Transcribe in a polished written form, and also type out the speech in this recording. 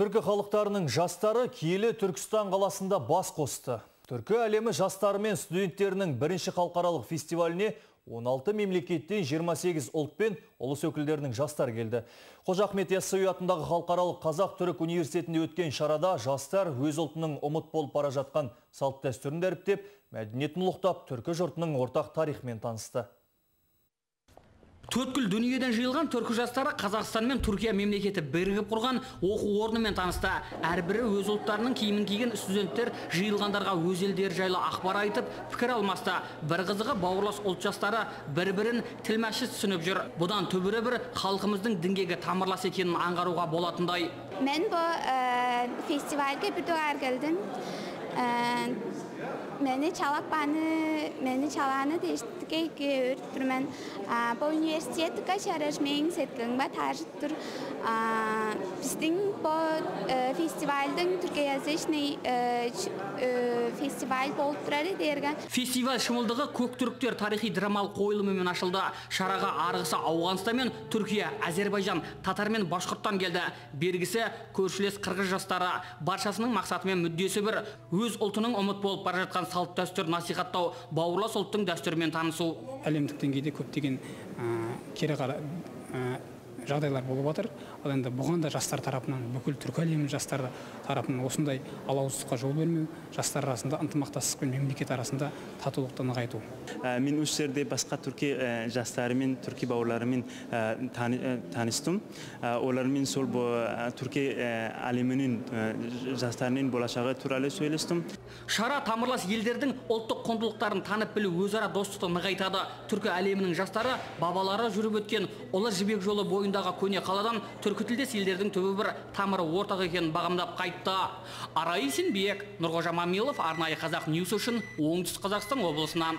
Түркі халықтарының жастары киелі Түркістан қаласында бас қосты. Түркі әлемі жастары мен студенттерінің бірінші халықаралық фестиваліне 16 мемлекеттен 28 ұлт пен ұлыс өкілдерінің жастары келді. Қожа Ахмет Яссауи атындағы халықаралық қазақ-түрік университетінде өткен шарада жастар өз ұлтының ұмыт болып бара жатқан салт дәстүрін дәріптеп, мәдениетін ұлықтап, түркі жұртының ортақ тарихымен танысты. Төрткүл дүниеден жиылған түркі жастары Қазақстан мен Түркия мемлекеті бірігіп құрған оқу орнымен танысты. Әрбірі өз ұлттарының киімін киген студенттер жиылғандарға өз елдері жайлы ақпар айтып, пікір алмасты. Бір қызығы, бауырлас ұлт жастары бір-бірін тілмәшсіз түсініп жүр. Бұдан түбірі бір халқымыздың діңгегі тамырлас екенін аңғаруға болатындай. Мен бұл фестивальге бір доғар келдім. Мені чалапаны, мені чаланы дештіке көріп. Бұл университетке шараш мен сеткін ба таржып тұр. Біздің бұл фестивальдің түркиязычный фестиваль болып тұрады дерген. Фестиваль шымылдығы Көк түріктер тарихи драмалық қойылымымен ашылды. Шараға арғысы Ауғанстан мен Түркия, Әзербайжан, татар мен башқұрттан келді. Бергісі көршілес қырғыз жастары. Баршасының мақсаты мен мүддесі бір: өз ұлтының ұмыт болып бара жатқан салт дәстүр насихаттау, бауырлас ұлттың дәстүрімен танысу. Әлемдік деңгейде көптеген кері жағдайлар болып жатыр. Ал енді бұған да жастар тарапынан, бүкіл түркі әлемінің жастары тарапынан осындай алауыздыққа жол бермеу, жастар арасында ынтымақтастық пен мемлекет арасында татулықты нығайту. Мен осы жерде басқа түркі жастарымен, түркі бауырларымен таныстым. Олармен сол түркі әлемінің жастарының болашағы туралы сөйлестім. Шара тамырлас елдердің ұлттық құндылықтарын танып білу, өзара достықты нығайтады. Түркі әлемінің жастары бабалары жүріп өткен Ұлы Жібек жолы бойындағы көне қаладан түркі тілдес елдердің түбі бір тамыры ортақ екенін бағамдап қайтты. Арай Есенбек, Нұрғожа Мамилов, арнайы Қазақ Ньюс үшін Оңтүстік Қазақстан облысынан.